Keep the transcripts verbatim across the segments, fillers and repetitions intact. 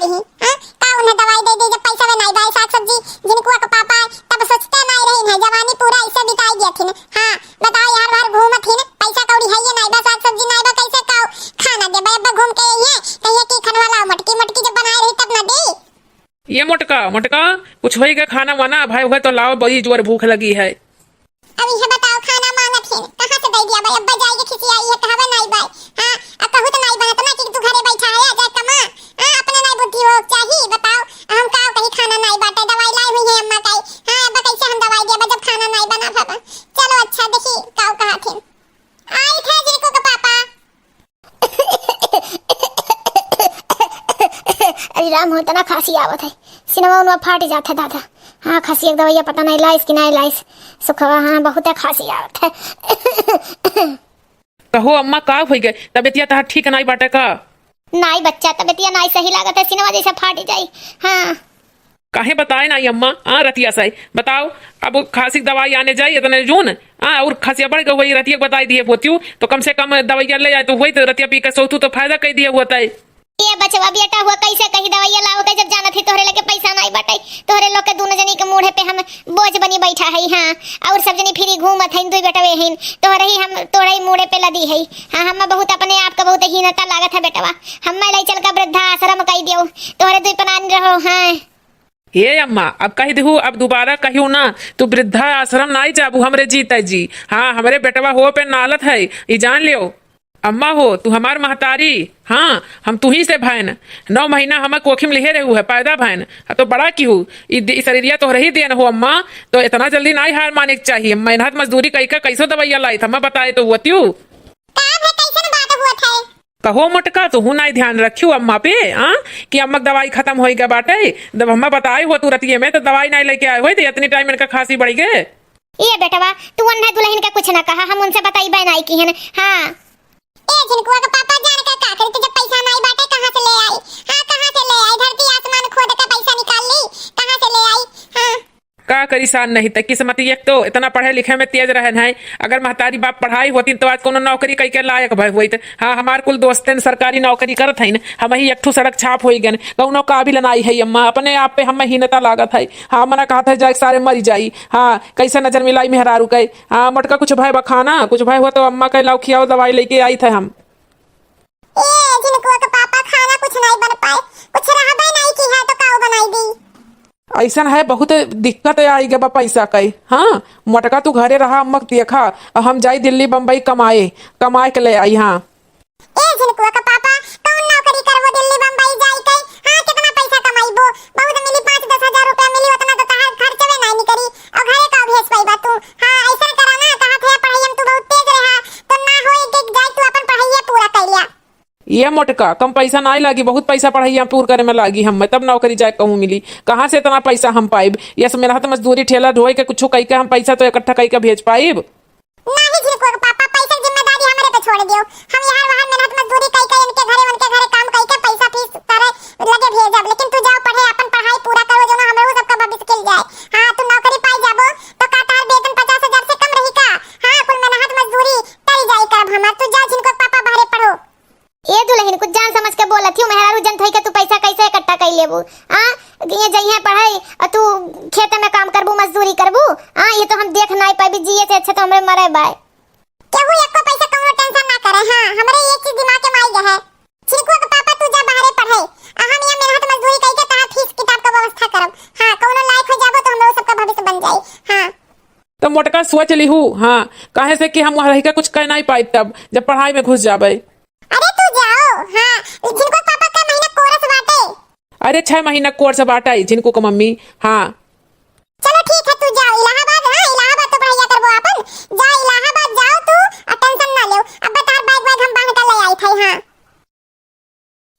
रही, हाँ? का उन्हें दवाई दे दी जब पैसा में नाई बाय साग सब्जी, झिनकुआ के पापा तब सोचते नाई रही है, जवानी पूरा ऐसे बिताई दिया थी ना। हाँ, बताओ यार, बाहर घूमत ही ना, पैसा कौड़ी है ये नाई बा, साग सब्जी नाई बा, कैसे का खाना दे बे? अब घूम के यही है, कहिए कि खनवा लाओ, मोटकी मोटकी जब बनाए रही तब ना दी। ये मोटका, मोटका, कुछ होई गए खाना वाना, भाई हुए तो लाओ, बड़ी जोर भूख लगी है। अब इहे बताओ, खाना मांगत हिन, कहाँ से दे दिया भाई? अब्बा जाइके खिसियाई है, कहबे नाई बाय। हाँ, अब कहू तो नाई बनत ना कि तू घरे बैठा है, आ जाए कमा। हाँ, अपने नाई बुद्धि हो चाही, बताओ। हम का कही, खाना नाई बाटे, दवाई लाई हुई है अम्मा काई। हाँ, अब्बा कैसे हम दवाई देबे जब खाना नाई बना भबा? चलो अच्छा, देखी काऊ कहा थिन। आई थे जिनको के पापा। अरे राम हो, इतना खांसी आवत है, सिनवा उनवा फाट जात है दादा। हाँ, खांसी एक दवाइया पता नहीं लाइस कि नहीं लाइस। सुखवा, हाँ, बहुत है खांसी आवत है। कहो अम्मा, का होई गए? तबियतिया तहार ठीक नाई बाटे का? नाई बच्चा, तबियतिया नाई सही लागत है, सिनवा जैसे फाट जाई। हाँ। काहे बताए नाई अम्मा? हाँ, रतिया से बताओ। अब खांसी के दवाई आने जाई इतने जून, हाँ, और खांसिया बढ़ गई, वही रतिया के बताई दिए होतियू, तो कम से कम दवाइया ले आए, तो वही तो रतिया पी के सोतू तो फायदा कई दिए होता है। ए बचवा, बेटा हुआ कैसे कहीं दवाइया लाओ के, जब जानत ही तोहरे लगे पैसा नाई बाटे, तोहरे लोग के दोनों जनी के मूढ़े पे हम बोझ बनी बैठा है। हाँ, और सब जनी फिरी घूमत है, दुई बेटवे हैं, तोहरे ही हम, तोहरे ही मूढ़े पे लदी है। हाँ, हम बहुत अपने आप का बहुत हीनता लागत है बेटवा, हम ले चल के वृद्धा आश्रम कई दियो, तोहरे दुई प्राणी रहो। हाँ। ए अम्मा, अब कह दिहू, अब दोबारा कहियो ना, तू वृद्धा आश्रम नाई जाबू हमरे जीते जी। हाँ, हमरे बेटवा हो पे नालत है, ई जान लियो। अम्मा हो, तू हमार महतारी, हाँ, हम तू ही से भैन। नौ महीना हम कोखी में लिहे रहू है, पैदा भैन, आ तो बड़ा की हूँ, ई दे-, ई शरीरिया तोहरे ही देन हो अम्मा, तो इतना जल्दी नाई हार माने के चाहिए। मेहनत मजदूरी कई का कैसो दवाइया लाई था, मैं बताए तो हुआ त्यू। का भे, कैसन बात हुआ था? कहो मोटका, तुहू नाई ध्यान रखियो अम्मा पे, हाँ? कि अम्मा के दवाई खतम होई गए बाटे, जब हमें बताए हो तू रतिये में, तो दवाई नाई लेके आए होई, तो इतनी टाइम इनका खांसी बढ़ गए। ए बेटवा, तू अन्ना दुलहिन का कुछ ना कहा, हम उनसे बताई बे नाई की है ना। हाँ। ए झिनकुआ के पापा जान के का करी, तो जब पैसा नाई बाटे, कहाँ से ले आई? हाँ, कहाँ से ले आई? धरती आसमान खोद के पैसा निकाल ली, कहाँ से ले आई? हाँ। का करी सान नहीं त किस्मत, एक तो इतना पढ़े लिखे में तेज रहन है, अगर महतारी बाप पढ़ाई होतीन तो आज कोनो नौकरी कई के लायक भय होइत। हाँ, हमार कुल दोस्तन सरकारी नौकरी करत हईन, हम ही एक ठो सड़क छाप होई गन, कौनो काबिल नाई है अम्मा, अपने आप पे हमें हीनता लागत है। हाँ, मना कहत है जाए सारे मरी जाई। हाँ, कैसे नजर मिलाई मेहरारू के। हाँ, मोटका कुछ भय बखाना, कुछ भय हो तो अम्मा के लाओ खियाओ दवाई लेके आई थे हम। ए, झिनकुआ के पापा, खाना कुछ नाई बन पाए, कुछ रहबे नाई की है तो काऊ बनाई दी? ऐसन है, बहुत दिक्कत आई गबा पैसा कई। हाँ, मोटका तू घरे रहा, अम्मा के देखा, और हम जाई दिल्ली बम्बई कमाए, कमाए के ले आई। हाँ। ए, झिनकुआ के पापा, कौन नौकरी करबो दिल्ली बम्बई जाई के? हाँ, कितना पैसा कमाईबो? बहुत मिली, पाँच दस हजार रुपया मिली, उतना तो तहार खर्चवे नाई निकरी, और घरे का भेज पाईबा तू? हाँ, ऐसा करा ना, कहा थे पढ़ाई में तू बहुत तेज रहा, तो ना होई के जाए तू अपन पढ़ाई पूरा कर लिया। ये मोटका, कम पैसा नाई लागी, बहुत पैसा पढ़ाइया पूर करे में लागी हमें, तब नौकरी जाए कहूँ मिली। कहाँ से इतना पैसा हम पाइब? ये सब मेहनत मजदूरी, ठेला ढोए के कुछ कई के हम पैसा तो इकट्ठा कई के भेज पाइब? नाही झिनकुआ के पापा, पैसा के जिम्मेदारी हमरे पे छोड़ दियो। हम यहाँ वहाँ मेहनत मजदूरी कई के इनके घरे उनके घरे काम कई के पैसा फीस करे लगे भेजब, लेकिन तू जाओ पढ़े, अपन पढ़ाई पूरा करो, जो ना हमरो सबका भविष्य खिल जाए। हाँ, तू नौकरी पाई जाबो तो का तहार वेतन पचास हजार से कम रही का? हाँ, कुल मेहनत मजदूरी करी जाई करब हमार। तू जा झिनकुआ के पापा, बाहरे पढ़ो। ए दुलहिन, कुछ जान समझ के बोलत हियो, मेहरारू जन थोई के तू पैसा कैसे इकट्ठा कर लेबू? आ, ये जइहे पढ़ाई और तू खेते में काम करबू, मजदूरी करबू? आ, ये तो हम देख नाई पाबी, जिए से अच्छा तो हमरे मरे बाय। केहू एको पैसा कौनो tension ना करे। हाँ, हमरे ये चीज दिमाग के माई गए है। झिनकुआ के पापा, तू जा बाहरे पढ़े, आ हम यहाँ मेहनत मजदूरी करके तहार फीस किताब का व्यवस्था करब। हाँ, कौनो लायक हो जाबो तो हमरो सबका भविष्य बन जाई। हाँ। तो मोटका सोच लिहू, हाँ, काहे से कि हम वहाँ रह के कुछ कह नाई पाइब तब, जब पढ़ाई में घुस जाबे। अरे तू जाओ, हाँ, झिनको पापा का महीना कोरस बाटे। अरे छह महीना कोरस बाटे झिनको का मम्मी, हाँ। चलो ठीक है, तू जाओ इलाहाबाद, हाँ, इलाहाबाद तो पढ़ाइया करबो आपन, जा इलाहाबाद जाओ तू, आ tension ना लेओ, अब तार bag वैग हम बांध कर ले आई थे, हाँ।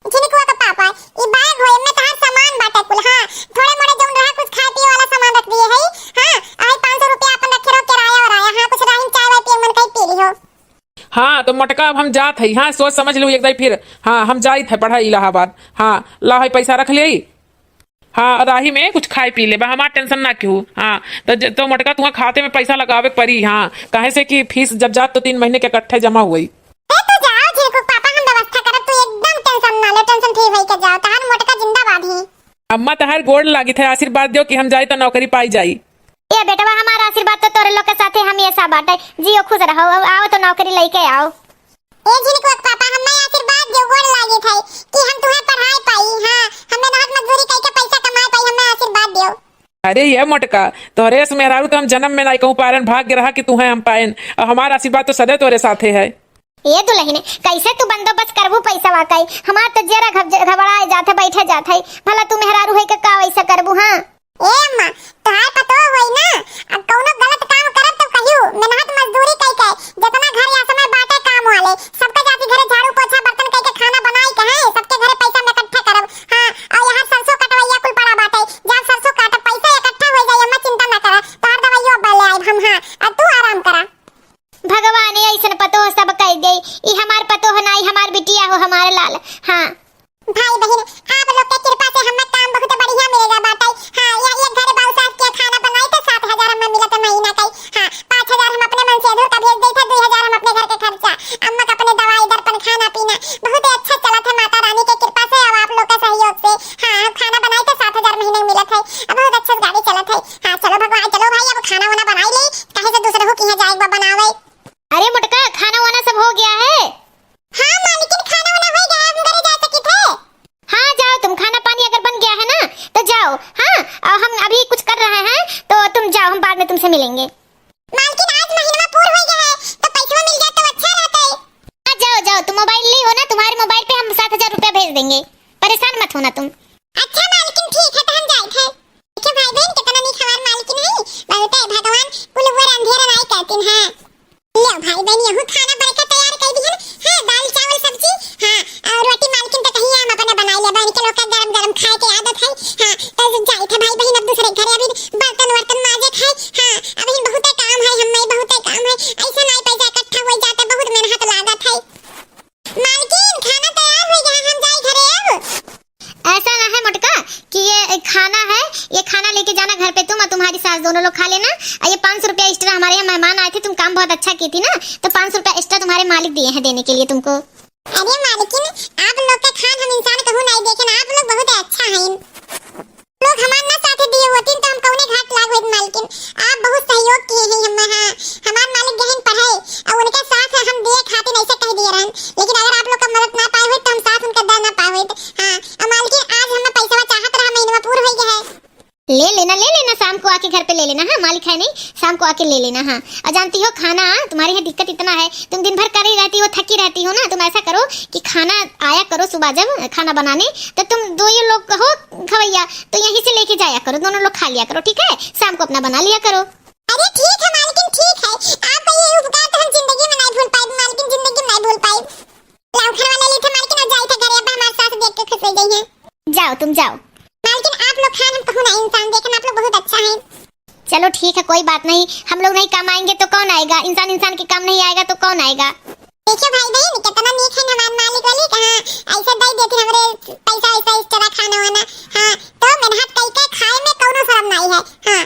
झिनकुआ का पापा, ई bag होए में तहार सामान बाटे कुल, हाँ, थोड़े मोड़े जौन रहा कुछ खाए पिए वाला सामान रख दिए है, हाँ, आई पाँच सौ रुपया अपन रखे रहो किराया वराया, हाँ, कुछ राहिन चाय वाय पिए मन कहीं पी लिहो। हाँ, तो मोटका अब हम जात हई, हाँ, सोच समझ लू एक दाई फिर, हाँ, हम जाइत है पढ़ाई इलाहाबाद, हाँ, ला है पैसा रख ले, हाँ, राही में कुछ खाए पी लेबा, हमार tension ना केहू। हाँ, तो ज-, तो मोटका तुहा खाते में पैसा लगावे के पड़ी, हाँ, काहे से कि फीस जब जात तो तीन महीने के इकट्ठे जमा हुई। ए, तू जाओ झिनकू पापा, हम व्यवस्था करब, तू एकदम tension ना ले, tension free होई के जाओ, तहार मोटका जिंदाबाद। अम्मा, तहार गोड़ लागित है, आशीर्वाद दियो कि हम जाई तो नौकरी पाई जाई। ए बेटवा, हमार आशीर्वाद तो तोरे लोग के साथे हमेशा बाटे। जियो, खुश रहो, अब आओ तो नौकरी लइके आओ। ए झिनकुआ के पापा, हमें आशीर्वाद दियो, गोड़ लागित है कि हम तुम्हें पढ़ाई पाई। हाँ, हम मेहनत मजदूरी करके पैसा कमाए पाई, हमें आशीर्वाद दियो। अरे ये मोटका, तोहरे से मेहरारू तो हम जन्म में नाई कहूँ पारन, भाग्य रहा कि तुहें हम पाएन, और हमार आशीर्वाद तो सदैव तोहरे साथे है। ए दुलहिन, कैसे तू बंदोबस्त करबू पैसा वाकई? हमार तो जरा घब-, घबराए जात है, बैठे जात है। भला तू मेहरारू है के का वैसा करबू, हाँ? ए अम्मा, तोहार पतोह होई ना, अब कौनो गलत काम करब तो कहियो, मेहनत मजदूरी कई के, जितना घर या समय बाटे काम वाले, सबके जाति घरे झाड़ू पोछा बर्तन कई के खाना बनाई के है, सबके घरे पैसा हम इकट्ठा करब। हाँ, और यहाँ सरसों कटवैया कुल पड़ा बाटे, जब सरसों काटब पैसा इकट्ठा हो जाई, अम्मा चिंता ना करा, तोहार दवाइयो अब ले आइब हम। हाँ, अब तू आराम करा। भगवान ऐसन पतोह सब कई दे, ई हमार पतोह ना, ई हमार बिटिया हो, हमार लाल। हाँ। भाई बहिन, आप लोग के कृपा से हमें काम बहुत बढ़िया मिलेगा बाटे। हाँ, ये एक घरे बाऊ सास के खाना बनाई तो सात हजार हमें मिलत है महीना का। हाँ, पाँच हजार हम अपने मन से अधूर का भेज देते, दो हजार हम अपने घर के खर्चा, अम्मा का अपने दवाई दर्पण खाना पीना बहुत ही अच्छा चलत है माता रानी के कृपा से और आप लोग के सहयोग से। हाँ, हम खाना बनाई तो सात हजार महीने में मिलत है, अब बहुत अच्छा गाड़ी चलत है। हाँ, चलो भगवान, चलो भाई, अब खाना वाना बनाई ले, कहे से दूसरे हो किहाँ जाए बा बनावे। अरे मोटका, खाना वाना सब हो गया है? हाँ मालकिन, खाना वाना हो गया है, हम घरे जा सकित है। हाँ, जाओ तुम, खाना पानी अगर बन गया है ना तो जाओ। हाँ, और हम अभी कुछ कर रहे हैं तो तुम जाओ, हम बाद में तुमसे मिलेंगे। मालकिन, आज महीनवा पूर हो गया है तो पैसवा मिल जाए तो अच्छा रहता है। हाँ, जाओ जाओ, तुम मोबाइल ली हो ना, तुम्हारे मोबाइल पे हम सात हजार रुपया भेज देंगे, परेशान मत होना तुम। अच्छा मालकिन, ठीक है तो हम जाइत है। देखियो भाई बहन, कितना नीक हमार मालकिन है, बहुत है भगवान, कुल ऊपर अंधेरा नाई कहतीन है। लो भाई बहन, यहू खाना बड़का तैयार कर दिहन। हाँ, दाल चावल सब्जी, हाँ, और रोटी मालकिन तो कहिया हम अपने बनाई लेबा, इनके लोग का गरम गरम खाए के आदत है। हाँ, तो जाइत है भाई बहन, अब दूसरे घरे अभी बर्तन वर्तन माजे खाए। हाँ, अभी बहुते काम है, हमें बहुते काम है, ऐसा नाई पैसा इकट्ठा हो जाता, बहुत मेहनत लागत है। मालकिन, खाना तैयार हो गया, हम जाई घरे अब। ऐसा ना है मोटका कि ये खाना है, ये खाना लेके जाना घर पे तुम और तुम्हारी सास दोनों लोग खा लेना। और ये पाँच सौ रुपया एक्स्ट्रा, हमारे यहाँ मेहमान आए थे, तुम काम बहुत अच्छा की थी ना, तो पाँच सौ रुपया एक्स्ट्रा तुम्हारे मालिक दिए हैं देने के लिए तुमको। अरे मालकिन, आप लोग का खान हम इंसान कहूँ नहीं देखे ना, आप लोग बहुत अच्छा हैं। लोग हमार ना साथ दिए होतीन तो हम कौने घाट लाग होइत मालकिन। आप बहुत सहयोग किए हैं हम, हाँ, हमार मालिक गहिन पढ़े और उनके साथ हम दिए खातिर ऐसे कह दिए रहन, लेकिन अगर आप लोग का मदद ना पाए होइत तो हम साथ उनका दे ना पाए होइत। हाँ, और मालकिन आज हमें पैसा चाहत रहा, महीनवा पूर हो गया है। ले लेना, ले लेना, शाम को आके घर पे ले लेना। हाँ, मालिक है नहीं, शाम को आके ले लेना। हाँ, और जानती हो खाना तुम्हारे यहाँ दिक्कत इतना है, तुम दिन भर करे रहती हो, थकी रहती हो ना, तुम ऐसा करो कि खाना आया करो सुबह जब खाना बनाने, तो तुम दो ही लोग हो खवैया, तो यहीं से लेके जाया करो, दोनों लोग खा लिया करो, ठीक है? शाम को अपना बना लिया करो। अरे ठीक है मालकिन, ठीक है, आपका ये उपकार तो हम जिंदगी में नहीं भूल पाए मालकिन, जिंदगी में नहीं भूल पाए। लाओ खाना ले ली थे मालकिन, और जाई थे घरे, अब हमारे सास देख के खुश हो गई हैं। जाओ तुम जाओ। मालकिन आप लोग खान हम कहूँ ना इंसान देखे, आप लोग बहुत अच्छा है। चलो ठीक है, कोई बात नहीं, हम लोग नहीं काम आएंगे तो कौन आएगा? इंसान इंसान के काम नहीं आएगा तो कौन आएगा? देखियो भाई बहन, कितना नीक है हमार मालिक वाली, कहाँ ऐसे दे देती हमरे पैसा वैसा, इस तरह खाना वाना। हाँ, तो मेहनत करके खाए में कौनो शर्म नहीं है। हाँ,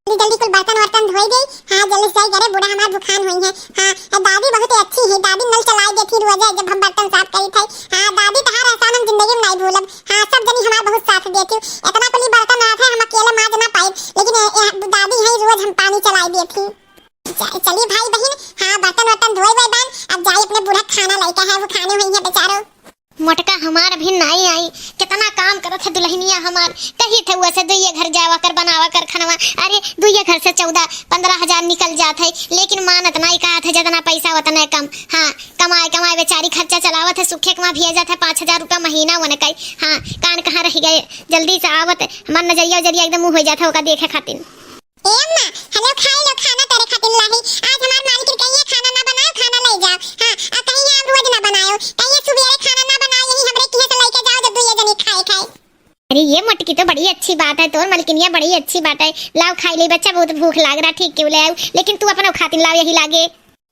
जल्दी जल्दी कुल बर्तन वर्तन धोई दे। हाँ, जल्दी से जाई करे, बूढ़ा हमार भुखान होई है। हाँ, ए दादी बहुत ही अच्छी है, दादी नल चलाई देती रोज जब हम बर्तन साफ करी थे। हाँ, दादी तहार एहसान हम जिंदगी में नहीं भूलब। हाँ, सब जनी हमार बहुत साथ देती, इतना कुली बर्तन रहा था हम अकेले माज ना पाई, लेकिन ए, ए, दादी है रोज हम पानी चलाई देती। च-, चली भाई बहिन, हाँ, बर्तन वर्तन धोए हुए बहन, अब जाई अपने बूढ़ा खाना लइके है, वो खाने हुई है बेचारो। मोटका हमार अभी नाई आई, कितना काम करत है दुल्हनिया हमार, कही थे वैसे दुइये घर जावा कर, बनावा कर खनवा, अरे दुइये घर से चौदह पन्द्रह हजार निकल जात है, लेकिन मानत नाई, कहत है जितना पैसा उतने कम। हाँ, कमाए कमाए बेचारी खर्चा चलावत है, सुखे कमा भेजत है पाँच हजार रुपया महीना उनके। हाँ, कान कहाँ रह गए, जल्दी से आवत, हमार नजरिया उजरिया एकदम मुँह हो जात है ओका देखे खातिर। ए अम्मा, हेलो, खाई लो खाना तोरे खातिर लाही। आज हमार मालकिन कहिए खाना ना बनाओ, खाना ले जाओ। हाँ, आ कहिए आप रोज ना बनाओ, कहिए सुबेरे खाना ना बनाओ, यही हमरे किहे से लेके जाओ जब दुइये जने खाए खाए। अरे ये मोटकी तो बड़ी अच्छी बात है, तोर मलकिनिया बड़ी अच्छी बात है। लाओ खाई ले बच्चा, बहुत भूख लाग रहा, ठीक क्यों ले आऊ, लेकिन तू अपना खातिर लाओ यही लागे।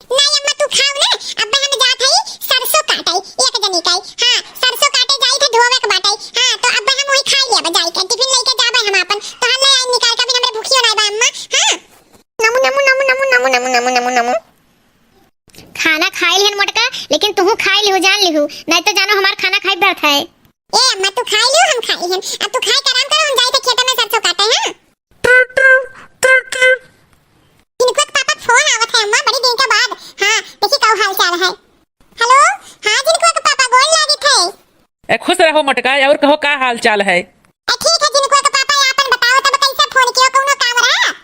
नहीं अम्मा, तू खाओ ना, अब हम जात हई सरसों काटे, एक जनी काई। हाँ, सरसों काटे जाई थे, ढोवे के बाटे। हाँ, तो अब हम वही खाई लेब जाई के, टिफिन लेके जाबे हम आपन। तो हम ले आई निकाल के, अभी हमरे भूखियो नहीं बा अम्मा। हाँ। नमु, नमु, नमु, नमु, नमु, नमु, नमु, नमु। खाना खाई लिहन मोटका, लेकिन तुहू खाई लिहू, जान लिहू, नहीं तो जानो हमार खाना खाई व्यर्थ है। ए अम्मा, तू खाई लियो, हम खाई लिहन। अब तू खाए के आराम करो, हम ओ मोटका, और कहो, का हाल चाल है? ए, ठीक है, झिनकुआ के पापा, आपन बताओ, तब कैसे फोन कियो, कौनो काम रहा?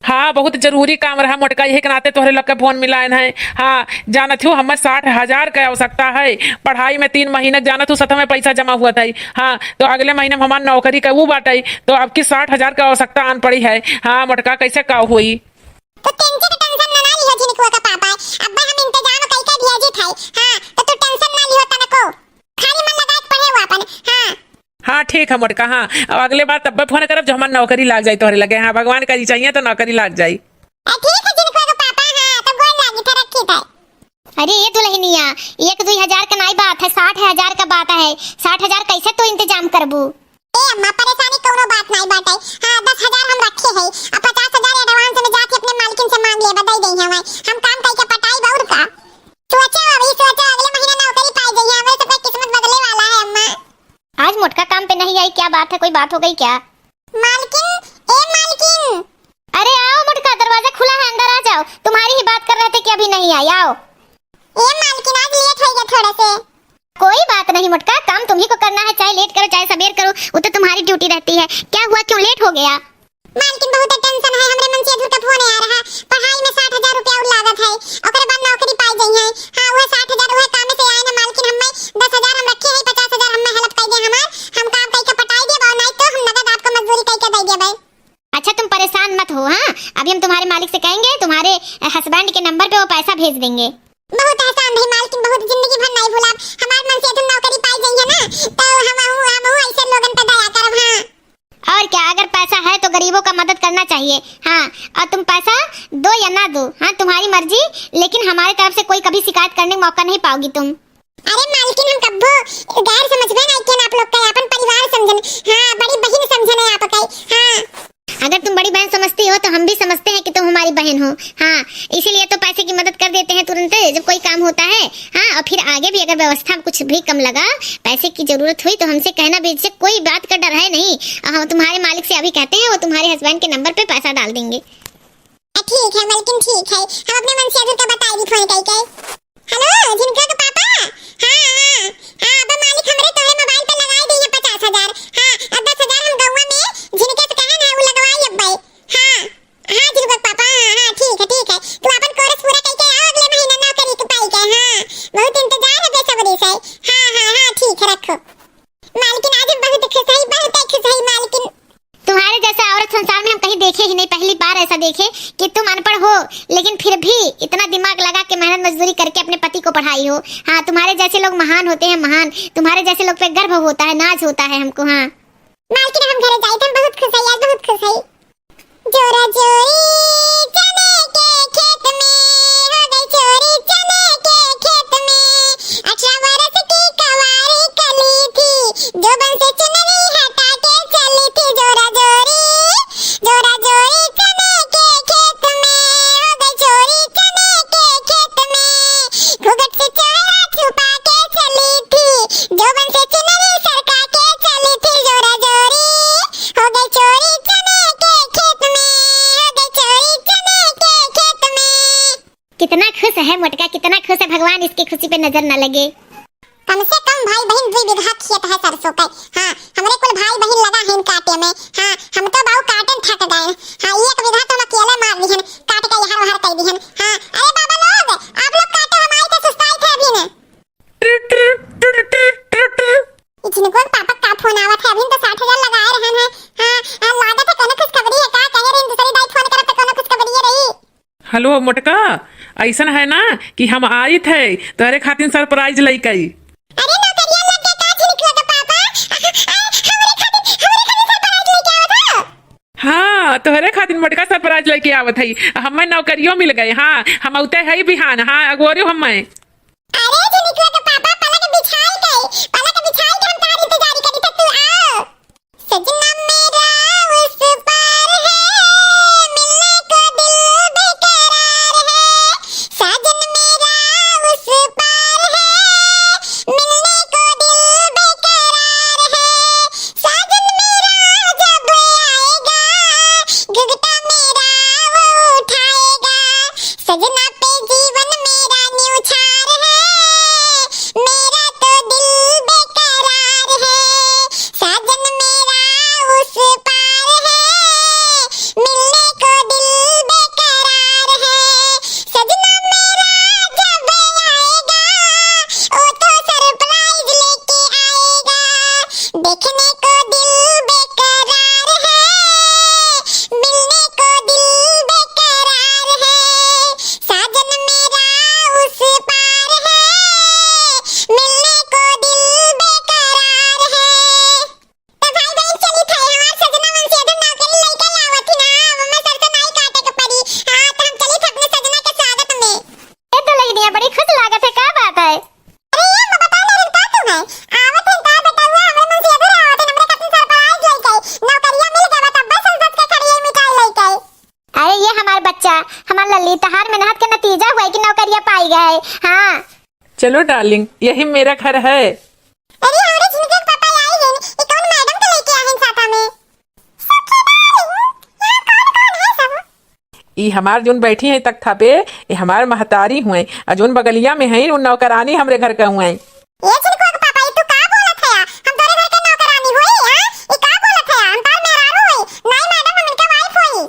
हाँ, बहुत जरूरी काम रहा मोटका, यही के नाते तोहरे लग के फोन मिलायन है। हाँ, जानत हूँ, हमें साठ हजार के आवश्यकता है। पढ़ाई में तीन महीने के, जानत हूँ, सतह में पैसा जमा हुआ था। हाँ, तो अगले महीने में हमार नौकरी का वो बाटे, तो अब की साठ हजार के आवश्यकता आन पड़ी है। हाँ मोटका, कैसे का होई? तो टेंशन के टेंशन ना, ना लिहो झिनकुआ का पापा, अब हम इंतजाम कई के भेजित है। हाँ, तो तू टेंशन ना लिहो तनको, खाली मन लगा के पढ़े हो अपन। हाँ। हाँ, ठीक है मोटका। हाँ, अब अगले बार तब्बे फोन करब, जो हमार नौकरी लाग जाई तोहरे लगे। हाँ, भगवान करी, चाहिए तो नौकरी लाग जाई। ए, ठीक है झिनकुआ के पापा। हाँ, तो गोड़ लागी था, रखी था। अरे ये दुल्हनिया, एक दुई हजार का नाई बात है, साठ हजार का बात है। साठ हजार कैसे तू इंतजाम करबू? ए अम्मा, परेशानी कौनो बात नाई बाटे। हाँ, दस हजार हम रखे हैं, अब पचास हजार advance में जाके अपने मालकिन से मांग लेबा, दे देई हमें। हम काम कई के पटाई बउर का। सोचो अभी, सोचो, अगले महीना नौकरी पाई जाई है, हमरे सबके किस्मत बदले वाला है अम्मा। आज मोटका काम पे नहीं आई, क्या बात है, कोई बात हो गई क्या? मालकिन, ए मालकिन। अरे आओ मोटका, दरवाजा खुला है, अंदर आ जाओ। तुम्हारी ही बात कर रहे थे कि अभी नहीं आई, आओ। ए मालकिन, आज लेट हो गया थोड़ा से। कोई बात नहीं मोटका, काम तुम्ही को करना है, चाहे लेट करो चाहे सबेर करो, वो तो तुम्हारी ड्यूटी रहती है। क्या हुआ, क्यों लेट हो गया? मालकिन, बहुत टेंशन है, हमरे मनसेधुर का फोन आ रहा, पढ़ाई में साठ हजार रुपया उड़ लागत है, ओकरे बाद नौकरी पाई जाई है। हाँ, वह साठ हजार वह काम से आए ना मालकिन, हमें दस हजार हम रखे हैं, पचास हजार हमें हेल्प कर दे हमार, हम काम कई के पटाई देब और नहीं तो हम नगद आपको मजदूरी कई के दे देबे। अच्छा, तुम परेशान मत हो। हाँ, अभी हम तुम्हारे मालिक से कहेंगे, तुम्हारे हस्बैंड के नंबर पे वो पैसा भेज देंगे। बहुत एहसान भाई मालकिन, बहुत जिंदगी भर नहीं भूलब। हमार मनसेधुर नौकरी पाई जाई है ना, तो हम हूँ, हम हूँ ऐसे लोगन पे दया करब। हाँ। और क्या, अगर पैसा है तो गरीबों का मदद करना चाहिए। हाँ, और तुम पैसा दो या ना दो, हाँ, तुम्हारी मर्जी, लेकिन हमारे तरफ से कोई कभी शिकायत करने का मौका नहीं पाओगी तुम। अरे मालकिन, हम कब्बो गैर समझबे नहीं कियन आप लोग का, अपन परिवार समझन। हाँ, बड़ी बहिन समझन है आपका। हाँ। अगर तुम बड़ी बहन समझती हो तो हम भी समझते हैं कि तुम हमारी बहन हो। हाँ, इसीलिए तो पैसे की मदद कर देते हैं तुरंत जब कोई काम होता है। हाँ, और फिर आगे भी अगर व्यवस्था में कुछ भी कम लगा, पैसे की जरूरत हुई तो हमसे कहना बेझिझक, कोई बात का डर है नहीं। और हम तुम्हारे मालिक से अभी कहते हैं, वो तुम्हारे हस्बैंड के नंबर पे पैसा डाल देंगे। आ, ठीक है मालकिन, ठीक है, हम अपने मनसेधुर का बताई दी फोन कई के। हेलो, झिनकुआ के पापा? हाँ, हाँ, हाँ, अब मालिक हमरे तोहरे मोबाइल पे लगाई दी है पचास हजार। हाँ, अब दस हजार हम गौवा में झिनके से कहन है, वो लगवाई अब्बे। हाँ, हाँ, झिनकुआ के पापा, हाँ, हाँ, ठीक है, ठीक है, तू अपन कोर्स पूरा कई के आओ, अगले महीना नौकरी के पाई के। हाँ, बहुत इंतजार है बेसब्री से। हाँ, हाँ, हाँ, ठीक है, रखो। मालकिन, आज हम बहुत खुश हई, बहुत खुश हई मालकिन। तुम्हारे जैसे औरत संसार में हम कहीं देखे ही नहीं, पहली बार ऐसा देखे कि तुम अनपढ़ हो, लेकिन फिर भी इतना दिमाग लगा के मेहनत मजदूरी करके अपने पति को पढ़ाई हो। हाँ, तुम्हारे जैसे लोग महान होते हैं, महान। तुम्हारे जैसे लोग पे गर्व होता है, नाज होता है हमको। हाँ। मालकिन, हम घरे जाइत, हम बहुत खुश हई, आज बहुत खुश हई। जोरा जोरी चने के खेत में, हो गई चोरी चने के खेत में। अठारह बरस की कंवारी कली थी, जोबन से चुनरी हटा के चली थी। जोरा जोरी, जोरा जोरी चने के खेत में, हो गई चोरी चने के खेत में। घूंघट से चेहरा छुपा के चली थी, जोबन से चुनरी सरका के चली थी। जोरा जोरी, हो गई चोरी चने के खेत में, हो गई चोरी चने के खेत में। कितना खुश है मोटका, कितना खुश है, भगवान इसकी खुशी पे नजर न लगे। कम से कम भाई बहिन दुई बीघा खेत है सरसों के। हाँ, हमरे कुल भाई बहिन लगा है काटे में। हाँ, हम तो बाऊ काटन थक गए। हाँ, एक बीघा तो हम अकेले मार लिहन, काट के यहाँ वहाँ कर दिहन। हाँ, अरे बाबा लोग, आप लोग काटो, हम आई थे, सुस्ताई थे अभी ने। ट्रिट, ट्रिट, ट्रिट, ट्रिट, ट्रिट, ट्रिट। ई झिनकुआ के पापा का फोन आवत है, अभी तो साठ हजार लगाए रहन है। हाँ, हाँ, लागत है कोनो खुशखबरी है का, कहे रही दूसरी दाई फोन करब तो कोनो खुशखबरी है रही। हेलो मोटका, ऐसन है ना कि हम आइत है तोहरे खातिर सरप्राइज लइके। अरे नौकरिया लग गए का झिनकुआ के पापा? आ, आ, हमरे खातिर, हमरे खातिर सरप्राइज लेके आवत हो? हाँ, तोहरे खातिर मोटका सरप्राइज लइके आवत है। हमें नौकरियों मिल गए। हाँ, हम औते है बिहान। हाँ, अगोरियो हमें। अरे झिनकुआ के पापा, पलक बिछाई के, पलक बिछाई के हम तार इंतजार करी थे, तू आओ। सजना मेरा उस पार है, मिलने को दिल बेकरार है। साजन मेरा उस पार है, मिलने को दिल बेकरार है। साजन मेरा जब आएगा, घुघटा मेरा वो उठाएगा। सजना पे जीवन मेरा न्यौछावर चलो डार्लिंग, यही मेरा घर है। अरे, हमरे झिनके के पापा आई गइन। ई कौन मैडम के लेके आहिन साथा में? सखी डार्लिंग, यहाँ कौन कौन है सब? ई हमार जोन बैठी हैं तख्ता पे, ई हमार महतारी हुए, आ जोन बगलिया में हैं, उ नौकरानी हमरे घर के हुए। ए झिनकुआ के पापा, ई तू का बोलत है? हम तोरे घर के नौकरानी होई, हाँ? ई का बोलत है? हम तोर मेहरारू होई। नहीं मैडम, हम इनके वाइफ होई।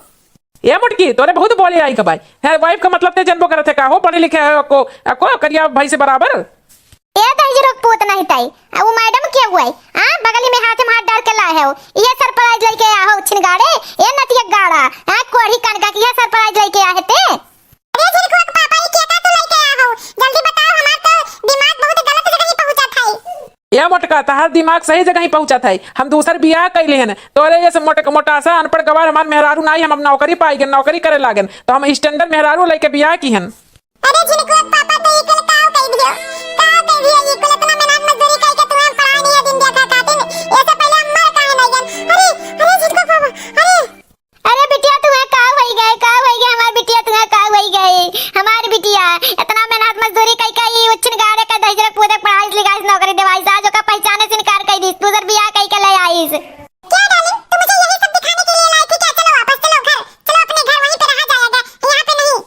ए मोटकी, तोरे बहुत बोले आई कबाई। है वाइफ का मतलब ते जनबो करत है का हो? पढ़े लिखे है को, को करिया भाई से बराबर। ए दहिजरो के पूत नहीं ताई, आ उ मैडम के हुए? आ बगली में हाथ में हाथ डाल के लाए हो, ये सरप्राइज लेके आ हो छिनगाड़े, ए नतिया गाड़ा, आ कोढ़ी कान का, ये सरप्राइज लेके आ है ते? अरे झिनकुआ के पापा, ये केका तू लेके आ हो? जल्दी बताओ, हमार तो दिमाग बहुत गलत जगह ही पहुंचा था। ए मोटका, तहार दिमाग सही जगह ही पहुंचा था। हम दूसर बियाह कैले हन, तोरे ये सब मोट-, मोटासा अनपढ़ गवार हमार मेहरारू नाई, हम अब नौकरी पाई गन, नौकरी करे लागन, तो हम स्टैंडर्ड मेहरारू लेके बियाह की हन। अरे झिनकुआ के पापा, तो ई कुल काव कइ दियो? काव कइ दियो? ई कुल इतना मेहनत मजदूरी कइ के तुम्हें पढ़ाई नहीं है दिन देखा खातिर। ऐसे पहले अम्मा काहे नहीं गन? अरे, अरे झिनकुआ के पापा, अरे। अरे बिटिया, तुम्हें काव होई गए, काव होई गए हमार बिटिया, तुम्हें काव होई गए? हमार बिटिया इतना मेहनत मजदूरी कइ के ई उच्छिन गाड़े के दहिजरक पूदक पढ़ाई लिखाई नौकरी देवाई सा, जो का पहचाने से इनकार कइ दी, दूसर बियाह कइ के ले आईस। क्या डार्लिंग, तुम मुझे यही सब दिखाने के लिए लाई थी क्या? चलो वापस, चलो घर, चलो अपने घर, वहीं पे रहा जाएगा, यहाँ पे नहीं।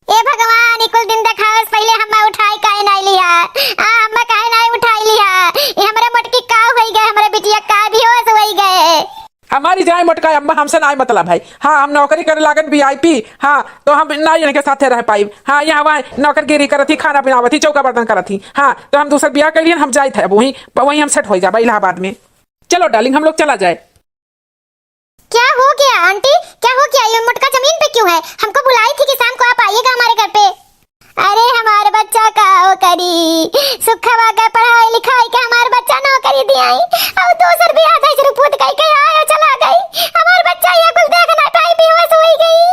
ए भगवान, ई कुल दिन देखावस, पहिले हम्मा उठाई काहे नाई लिहा? आ, हम्मा काहे नाई उठाई लिहा? ई हमरे मोटकी का होई गए, हमरे बिटिया का बेहोश होई गए? हमारी जाए मोटका अम्मा, हमसे नाई मतलब है। हाँ, हम नौकरी करे लागन वीआईपी। हाँ, तो हम नाई इनके साथे रह पाइब। हाँ, यहाँ वहाँ नौकरगिरी करत ही, खाना बनावत ही, चौका बर्तन करत ही। हाँ, तो हम दूसर बियाह कर लिए, हम जाइत है, अब वहीं, वहीं हम सेट हो जाबा इलाहाबाद में। चलो डार्लिंग, हम लोग चला जाए। क्या हो गया आंटी, क्या हो गया? ये मोटका जमीन पे क्यों है? हमको बुलाई थी कि शाम को आप आइएगा हमारे घर पे। अरे हमार बच्चा का हो करी, सुखवा के पढ़ाई लिखाई के हमार बच्चा नौकरी दियाई, और दूसर बियाह दहिजरू पूत कइ के आयो चला गई। हमार बच्चा ये कुल देख ना पाई, बेहोश होई गई।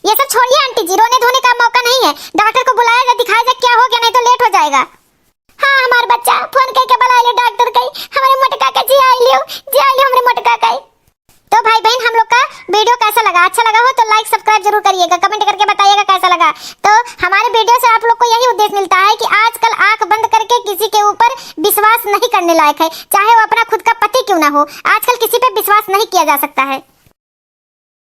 ये सब छोड़िए आंटी जी, रोने धोने का मौका नहीं है, डॉक्टर को बुलाया जाए, दिखाया जाए क्या हो गया, नहीं तो लेट हो जाएगा। हाँ, हमार बच्चा, फोन कइ के बुलाए लो डॉक्टर कइ, हमारे मोटका के जियाई लियो, जियाई लियो हमारे मोटका कइ। तो भाई बहन, हम लोग का वीडियो कैसा लगा? अच्छा लगा हो तो लाइक सब्सक्राइब जरूर करिएगा, कमेंट करके बताइएगा कैसा लगा। तो हमारे वीडियो से आप लोग को यही उद्देश्य मिलता है कि आजकल आंख बंद करके किसी के ऊपर विश्वास नहीं करने लायक है, चाहे वो अपना खुद का पति क्यों ना हो। आजकल किसी पे विश्वास नहीं किया जा सकता है।